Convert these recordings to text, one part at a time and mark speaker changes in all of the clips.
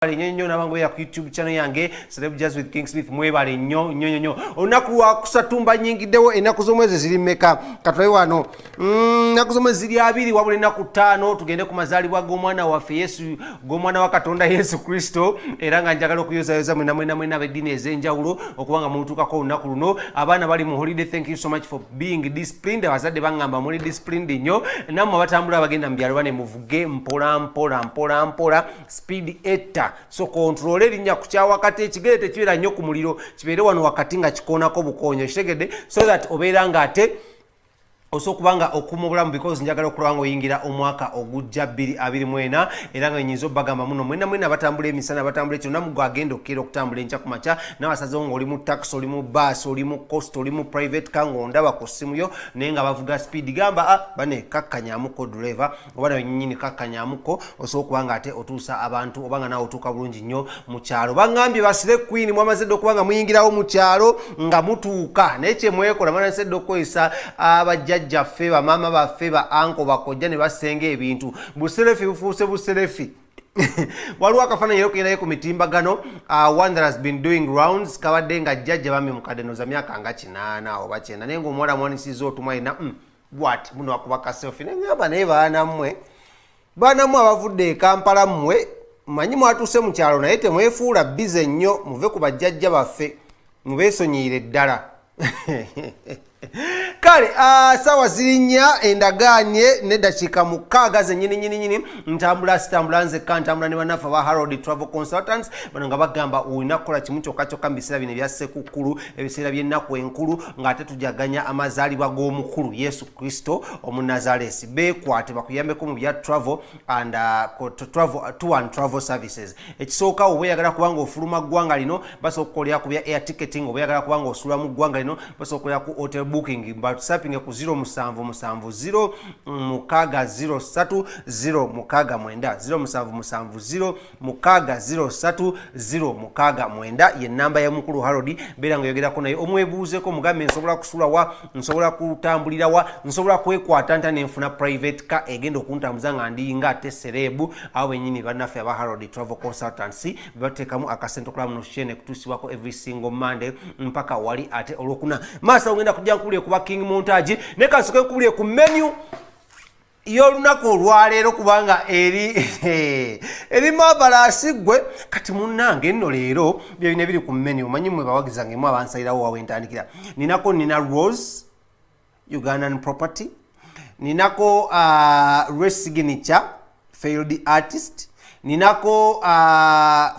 Speaker 1: Nnyo nnyo nabangoya ku YouTube channel yange, Celeb Jazz with King Smith. Mwebale nnyo nnyo nnyo. Olunaku lwa kusatu mba nyingiddewo. Ennaku z'omwezi ziri mmeka? Katulabe wano. Ennaku z'omwezi ziri 20, wabula ennaku 5 tugende ku mazaalibwa g'omwana waffe Yesu, g'omwana wa Katonda Yesu Kristo. Era nga njagala okuyozayoza mwena mwena mwena ab'eddiini ez'enjawulo okuba nga mutuukako olunaku luno. Abaana bali mu holiday, thank you so much for being disciplined. Abazadde baŋŋamba muli disciplined nnyo. Nammwe abatambula abagenda mu byalo, bane muvuge mpola mpola mpola mpola, speed etta. So control erinnya ku kyawakati, ekigere tekibeera nnyo ku muliro, kibeere wano wakati nga kikoonako bukoonyo, kitegedde, so that obeera nga ate osobola okuba nga okuuma obulamu, because njagala okulaba nga oyingira omwaka ogujja 2024. Era nga nyinza obbagamba muno mwena mwena abatambula emisana, abatambula ekyo namu, agenda okkeera okutambula enkya ku makya, nabasazewo nga oli mu taxi, oli mu baasi, oli mu coast, oli mu private car, ng'ondaba ku ssimu yo, naye nga bavuga speed, gamba ah, bane kakkanyamuko driver oba nawe nyini kakkanyamuko, osobola okuba nga ate otuusa abantu oba nga naawe otuuka bulungi nnyo mu kyalo. Baŋŋambye basire queen, mwamaze dde okuba nga muyingirawo mu kyalo nga mutuuka, naye kyemwekola mwanase dde okukozesa abajjajjaffe, bamaama baffe, ba uncle, bakojja ne basenga ebintu. Buselfie bufuuse buselfie. Waliwo akafaananyi era okugendayo ku mitimbagano, one that has been doing rounds, kabadde nga jjajja bambi mukadde noza myaka nga 80 oba 90, naye ngaomuwala amwanisiza otumwa yina what muno akuba kaselfie. Neŋŋamba, naye baana mmwe, baana mmwe abavudde e Kampala, mmwe manyi mwatuuse mu kyalo, naye temwefuula bize nnyo, muve ku bajjajja baffe, mubeesonyiire ddala. Kale saawa ziri 4 endagaanye neddakiika 6 zenyini nyini nyini. Ntambula sitambula nzekka, ntambula ne bannaffe aba Harold Travel Consultants. Bano nga bagamba olina kukola kimu kyokka kyokka mu biseera bino ebya Sekukkulu, ebiseera by'ennaku enkulu, ng'ate tujaganya amazaalibwa g'omukulu Yesu Kristo Omunazalesi. Beekwate bakuyambeko mu bya travel and travel, tour and travel services. Ekisooka, oba oyagala kubanga ofuluma ggwanga lino, basobola okukolera ku bya air ticketing. Oba oyagala kubanga osula mu ggwanga lino, basobola okukolera ku hotel booking. Basapinge ku 0770 603 069, 0770 603 069 ye namba ya mukulu Harold. Beera nga oyogerako naye, omwebuuzeko, mugambe nsobola kusula wa, nsobola kutambulira wa, nsobola kwekwata nta nenfuna private car egenda okuntambuza nga ndi nga ate celeb. Abo benyini bannaffe aba Harold Travel Consultancy bateekamu akasente okulamu noshene kutuusibwako every single Monday mpaka wali ate Olwokuna. Maaso ogenda kujja nkubulire kuba King Montage, naye kansoke nkubulire ku menu y'olunaku olwaleero, kubanga eri marvelous. Gwe kati munnange nno leero byebino ebiri ku menu. Omanyi mwe bawagiza ngemu abansalirawo wawe ntandikira. Ninako, nina Rose Ugandan Property, ninako Resignature failed artist, ninako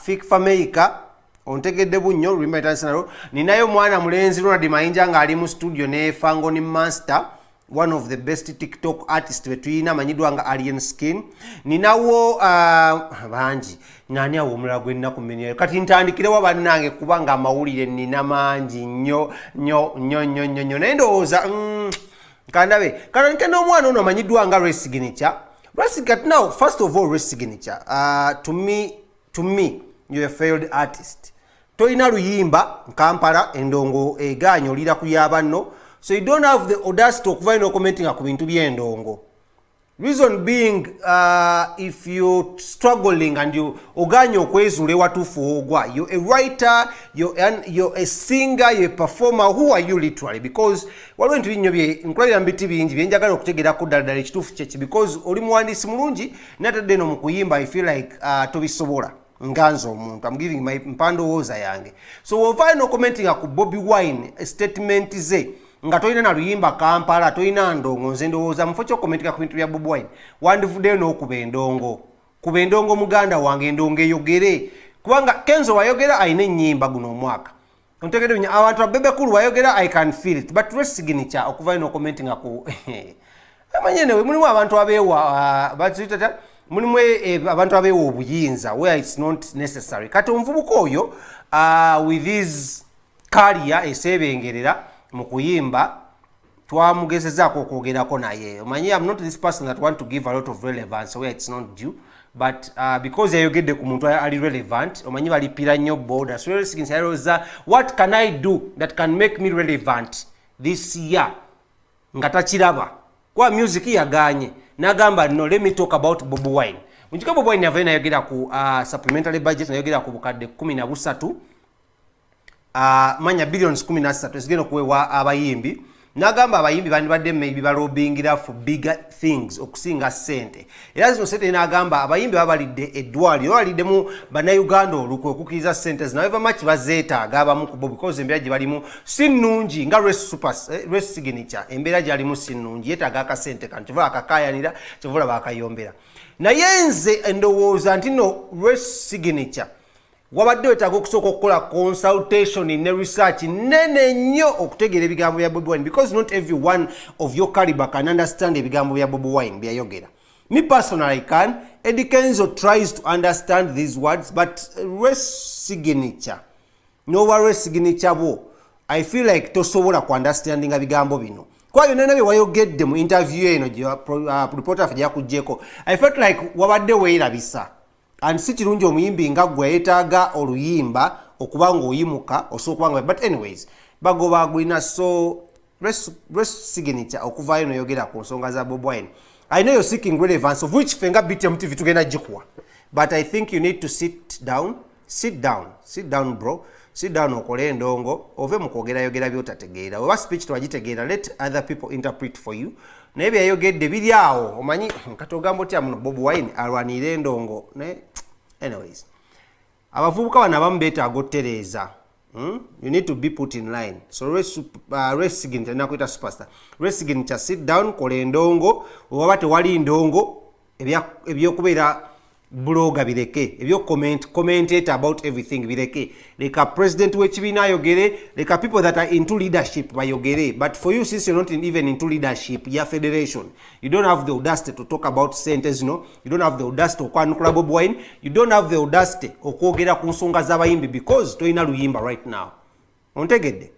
Speaker 1: Fik Fameica, ontegedde bunnyo oluyimba etandise nalwo, ninayo omwana mulenzi Ronald Mayinja ng'ali mu studio ne Fangoni Master, one of the best TikTok artist betuyina, amanyiddwa nga Alien Skin. Ninawo bangi. Nani awo omulala gwennaku menu? Kati ntandikirewo bannange, kubanga amawulire nina mangi nnyo nnyo nnyo nnyo nnyo nnyo, naye ndowooza kandabe kanandike n'omwana ono amanyiddwa nga Resignature. Kati now, first of all, Resignature, to me you're a failed artist. Tolina luyimba Kampala, endongo eganye, olira ku yabanno, so you don't have the audacity okuvayo n'ocommentinga ku bintu by'endongo. Reason being, if you're struggling and you oganye okwezuula ewatuufu ogwa, you're a writer, you're a singer, you're a performer, who are you literally? Because waliwo ebintu binyo bye nkulabira mu biti bingi byenjagala okutegeerako ddala ddala ekituufu kyeki, because oli muwandiisi mulungi, naye atadde eno mu kuyimba, I feel like tobisobola. Nga nze omuntu, I'm giving my mpa ndowooza yange. So wovaayo n'ocommentinga ku Bobi Wine statement ze nga tolina na luyimba Kampala, tolina ndongo, nze ndowooza mufo kyocommentinga ku bintu bya Bobi Wine, wandivuddeyo n'okuba endongo. Kuba endongo, muganda wange, endongo eyogere, kubanga Kenzo wayogera alina ennyimba guno omwaka, ontegedde bunya abantu abebekulu wayogera, I can feel it. But Resignature okuvayo n'ocommentinga ku amanye newe, mulimu abantu abeewa baziyita, mulimu abantu abeewa obuyinza where it's not necessary. Kati omuvubuka oyo with his career eseebengerera mu kuyimba, twamugezezaako okwogerako naye. Omanyi, I'm not this person that want to give a lot of relevance where it's not due, but because yayogedde ku muntu ali relevant, omanyi balipira nnyo boda. So yalowooza, what can I do that can make me relevant this year, nga takiraba kuba music yaganye, nagamba, no, let me talk about Bobi Wine. Mujjuke Bobi Wine yavayo nayogera ku supplementary budget, nayogera ku bukadde 13, manya billions 13 ezigenda okuweebwa abayimbi. N'agamba abayimbi bandibadde maybe balobingira for bigger things okusinga ssente. Era zino sente, n'agamba abayimbi babalidde eddwaliro, baliddemu Bannayuganda olukwe okukkiriza ssente zino. However much bazeetaaga abamu ku bo, because embeera gye balimu si nnungi, nga Ray Signature, embeera gy'alimu si nnungi, yeetaaga akasente kano, kyova akakaayanira, kyova olaba akayombera. Naye nze endowooza nti no, Ray Signature, wabadde wetaaga okusooka okukola consultation ne research nene nnyo okutegeera ebigambo bya Bobi Wine, because not every one of your caliber can understand ebigambo bya Bobi Wine byayogera. Me personally, I can. Eddie Kenzo tries to understand these words, but Ray Signature, noba Ray Signature bwo, I feel like tosobola ku understandinga bigambo bino, kuba byonna bye wayogedde mu interview eno reporter waffe gyakugyeko, I felt like wabadde weerabisa, and si kirungi omuyimbi nga gwe yeetaaga oluyimba okuba ng'oyimuka osobola okuba nga. But anyways, bagoba agwina. So Ray Signature, okuvaayo noyogera ku nsonga za Bobi Wine, I know you're seeking relevance, of which ffe nga BTM TV tugenda gikuwa, but I think you need to sit down, sit down, sit down, bro, sit down, okole endongo, ove mu kwogerayogera byotategeera. Oba speech tewagitegeera, let other people interpret for you. Naye byayogedde biri awo, omanyi kati ogamba otya muno Bobi Wine alwanire endongo? Naye anyways, abavubuka bano abamu beetaaga otereeza. You need to be put in line. So Ray Signature, nakwita superstar Ray Signature, sit down, kola endongo. Waba tewali ndongo, ebyokubeera blogger bireke, ebyo commentate about everything bireke. Leka president w'ekibiina ayogere, leka people that are into leadership bayogere. But for you, since you're not even into leadership ya federation, you don't have the audacity to talk about sente zino, you don't have the audacity okwanukula Bobi Wine, you don't have the audacity okwogera ku nsonga z'abayimbi, because tolina luyimba right now. Ontegedde?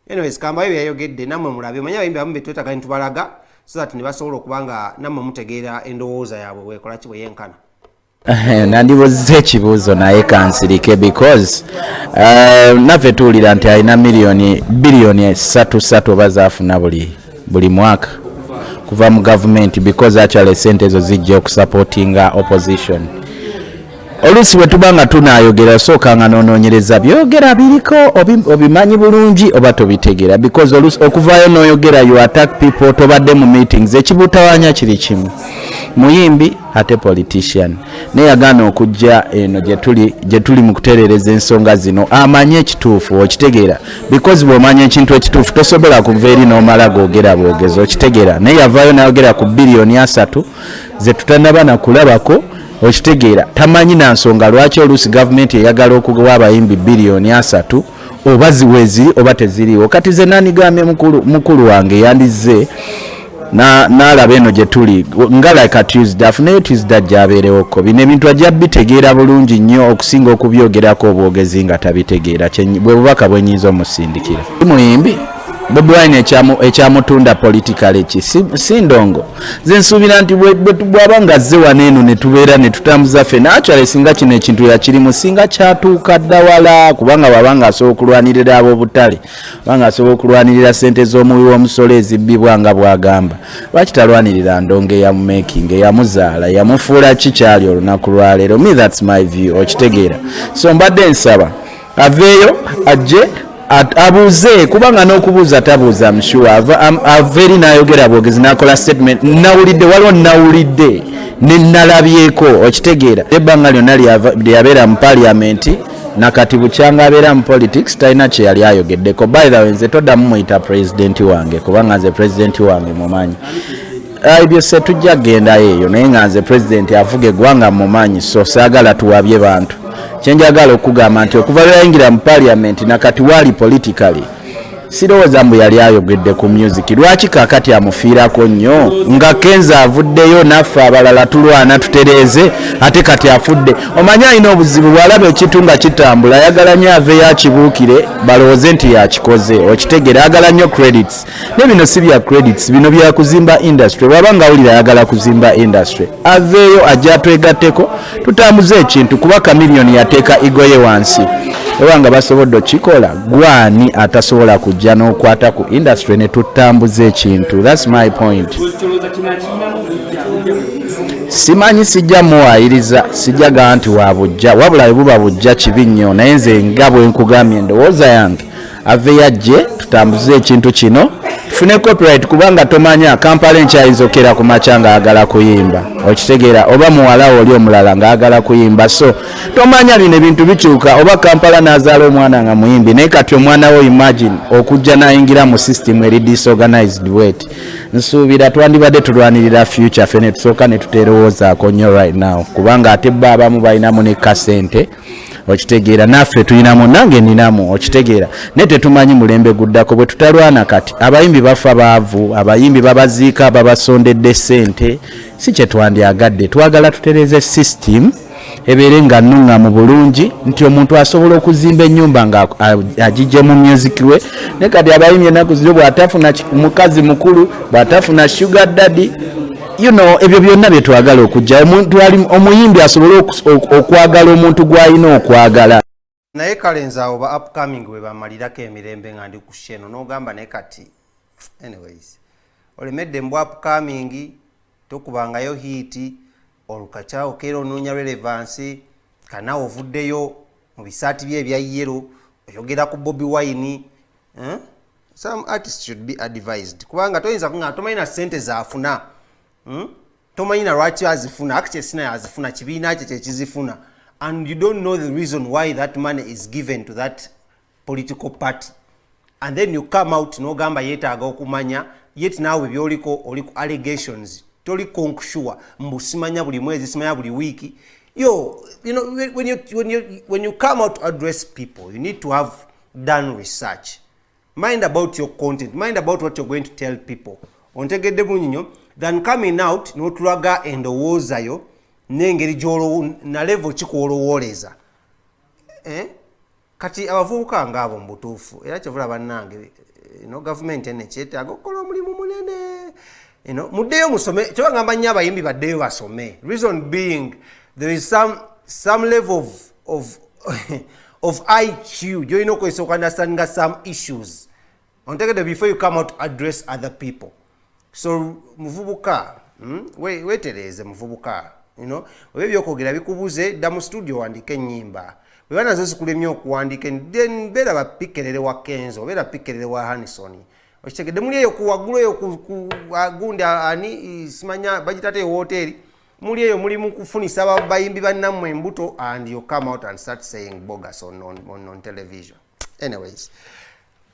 Speaker 1: Anyways, kambayo byayogedde nammwe mulabe. Manye abayimbi abamu betwetaaga nitubalaga so that ne basobola okuba nga nammwe mutegeera endowooza yaabwe bwekola ki, bweyenkana.
Speaker 2: Nandibuuziza ekibuuzo, naye kansirike, because naffe tuwulira nti alina miliyoni biliyoni ssatu ssatu oba zaafuna buli mwaka kuva mu gavumenti, because actually esente ezo zijja okusupportinga opposition. Oluusi bwe tuba nga tunaayogera, osooka nga nonoonyereza byogera biriko obimanyi bulungi oba tobitegeera, because oluusi okuvaayo n'oyogera, you attack people, tobadde mu meetings. Ekibutawanya kiri kimu, muyimbi ate politician, naye yagaana okujja eno gye tuli mu kutereereza ensonga zino, amanye ekituufu. Okitegeera? Because bw'omanya ekintu ekituufu, tosobola kuva eri n'omala googera bwogezi. Okitegeera? Naye yavaayo n'ayogera ku biliyoni 30 ze tutanaba nakulabako. Okitegeera? Tamanyi na nsonga lwaki oluusi gavumenti eyagala okuwa abayimbi biliyoni 30, oba ziweeziri oba teziriiwo. Kati ze nanigambye mukulu wange yandizze n'alaba eno gye tuli nga like a Tuesday, afuneyo Tuesday ajja abeerewoko. Bino ebintu ajja bitegeera bulungi nnyo okusinga okubyogerako obwogezi nga tabitegeera. Bwe bubaka bwe nyinza omusindikira. Muyimbi Bobi Wine ekyamutunda politically ki? Si ndongo. Nze nsuubira nti bw'aba nga azze wano eno ne tubeera ne tutambuza ffenna, actually singa kino ekintu yakirimu, singa kyatuuka dda wala, kubanga bw'aba nga asobola okulwanirira ab'obutale, kubanga asobola okulwanirira sente z'omuwi w'omusolo ezibbibwa nga bw'agamba, lwaki talwanirira ndongo eyamumaking, eyamuzaala, yamufuula ki kyali olunaku lwaleero? Me, that's my view. Okitegeera? So mbadde nsaba aveeyo ajje abuuze, kubanga n'okubuuza tabuuza. Msure ava eri n'ayogera bwogezi n'akola statement. Nawulidde, waliwo nawulidde ne nalabyeko. Okitegeera? Ebbanga lyonna lyabeera mu parliament, nakati bukyanga abeera mu politics, talina kye yali ayogeddeko. By the way, nze toddamu muyita pulezidenti wange, kubanga nze pulezidenti wange mumanyi. Ebyo se tujja kugendayo eyo, naye nga nze pulezidenti avuga eggwanga mumanyi, so saagala tuwabye bantu. Kyenjagala okugamba nti okuva lwe yayingira mu parliament nakati waali politically, sirowooza mbu yali ayogedde ku music. Lwaki kakati amufiirako nnyo nga Kenza avuddeyo, naffe abalala tulwana tutereeze, ate kati afudde? Omanyi alina obuzibu, bw'alaba ekintu nga kitambula, ayagala nnyo aveeyo akibuukire balowooze nti yakikoze. Okitegeera? Ayagala nnyo credits, naye bino si bya credits, bino bya kuzimba industry. Bw'aba nga awulira ayagala kuzimba industry, aveeyo ajja atwegatteko tutambuze ekintu, kuba Chameleone yateeka ego ye wansi. Oba nga basobodde okikola, gwani atasobola kujja n'okwata ku industry ne tutambuza ekintu? That's my point. Simanyi, sijja muwaayiriza, sijja gaa nti wa bujja, wabula bwe buba bujja kibi nnyo. Naye nze nga bwe nkugambye, endowooza yange ave yajje tutambuze ekintu kino, tufune copyright, kubanga tomanya Kampala enkyayinza okera ku makya ng'ayagala kuyimba, okitegeera, oba muwala oli omulala ng'ayagala kuyimba. So tomanya, bino ebintu bikyuka, oba Kampala n'azaala omwana nga muyimbi. Naye kati omwana we, imagine okujja n'ayingira mu system eri disorganized bweti. Nsuubira twandibadde tulwanirira future ffe ne tusooka ne tuterowoozaako nnyo right now, kubanga ate bo abamu balinamu ne kasente, okitegeera, naffe tulinamu, nange ninamu, okitegeera, naye tetumanyi mulembe guddako. Bwe tutalwana kati, abayimbi bafa baavu, abayimbi babaziika babasondedde ssente. Si kyetwandyagadde. Twagala tutereze system ebeere nga nnuŋŋamu bulungi, nti omuntu asobola okuzimba ennyumba nga agijje mu music we. Naye kati abayimbi ennaku zino, bw'atafuna mukazi mukulu, bw'atafuna sugar daddy, ebyo byonna bye twagala okujja, omuntu omuyimbi asobole okwagala omuntu gw'alina okwagala.
Speaker 1: Naye kale nze awo ba upcoming bwe bamalirako emirembe nga ndi ku sheno n'ogamba, naye kati anyways olemedde mbw upcoming, tokubangayo hit, olukakya okeera onoonya relevance, kanaawe ovuddeyo mu bisaati bye ebya yellow oyogera ku Bobi Wine, eh? Some artists should be advised, kubanga toyinza kuŋŋamba tomanyi na ssente zaafuna, Tomanyi na lwaki azifuna. Actually sina yazifuna, kibiina kye kyekizifuna, and you don't know the reason why that money is given to that political party, and then you come out n'ogamba yeetaaga okumanya, yet naawe byoliko oli ku allegations, toli sure, mbu simanya buli mwezi, simanya buli wiiki. Yo, when you come out to address people, you need to have done research, mind about your content, mind about what you're going to tell people, ontegedde bulungi nnyo, than coming out n'otulaga endowooza yo n'engeri na level kikwolowooleza, eh? Kati abavubuka ngaabo mu butuufu, era kyevula bannange, no gavumenti eno ekyetaaga okukola omulimu munene. Muddeyo musome. Kyebagamba nnyo abayimbi baddeyo basome, reason being there is some level of IQ gyolina okozesa okuunderstandinga some issues, ontegedde, before you come out to address other people. So muvubuka, wetereeze muvubuka, oba ebyokwogera bikubuze, dda mu studio wandike ennyimba. Bweba nazo zikulemye okuwandika, then beera bapikerere wa Kenzo, obeera pikerere wa Hanison, okitegedde, muli eyo ku waggulu eyo ku gundi ani simanya bagitate ewoteeri, muli eyo muli mu kufunisa bayimbi bannammwe embuto, and you come out and start saying bogus on television. Anyways.